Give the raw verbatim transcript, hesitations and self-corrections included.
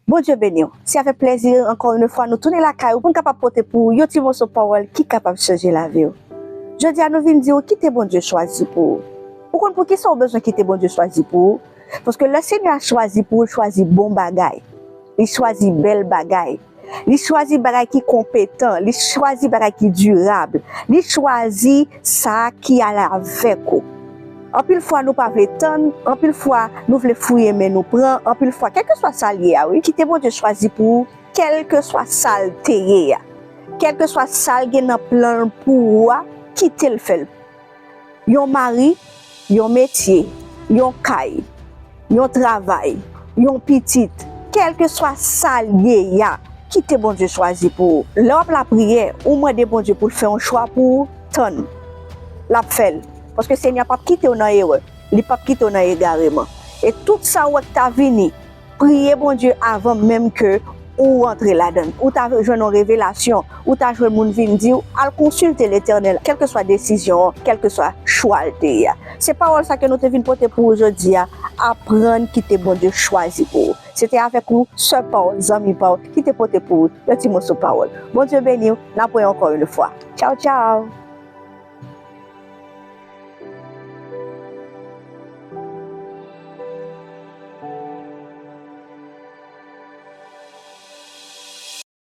Bondye beni w. Se avèk plèzi, ankò yon fwa, nou tounen lakay ou pou n kapab pote pou ou yon ti moso pawòl ki kapab chanje lavi w. Jodi a, nou vin di w, kite Bondye chwazi pou ou. Ou konn poukisa w bezwen kite Bondye chwazi pou ou? Paske lè Senyè a chwazi pou ou, l chwazi bon bagay. Li chwazi bèl bagay. Li chwazi bagay ki konpetan. Li chwazi bagay ki dirab. Li chwazi sa ki ale avèk ou. Anpil fwa, nou pa vle tann. Anpil fwa, nou vle fouye men nou pran. Anpil fwa, kèlkeswa sa l ye a, wi, kite Bondye chwazi pou ou, kèlkeswa sa l te ye a. Kèlkeswa sa l gen nan plan l pou ou a, kite l fè l. Yon mari, yon metye, yon kay, yon travay, yon pitit, kèlkeswa sa l ye a, kite Bondye chwazi pou ou. Lè w ap lapriyè, ou mande Bondye pou l fè yon chwa pou ou, tann. L ap fè l. Paske Senyè a p ap kite w nan erè. Li p ap kite w nan egareman. E tout sa w wè k ta vini, priye Bondye avan menm ke ou antre ladan l. Ou ta jwenn yon revelasyon, ou ta jwenn moun vin di w, al konsilte Letènèl, kèlkeswa desizyon an, kèlkeswa chwa l te ye a. Se pawòl sa ke nou te vin pote pou ou jodi a, aprann kite Bondye chwazi pou ou. Se te avèk ou, sè pa w, zanmi pa w, ki te pote pou ou yon ti moso pawòl. Bondye beni w, n ap wè ankò yon fwa. Tchaw, tchaw!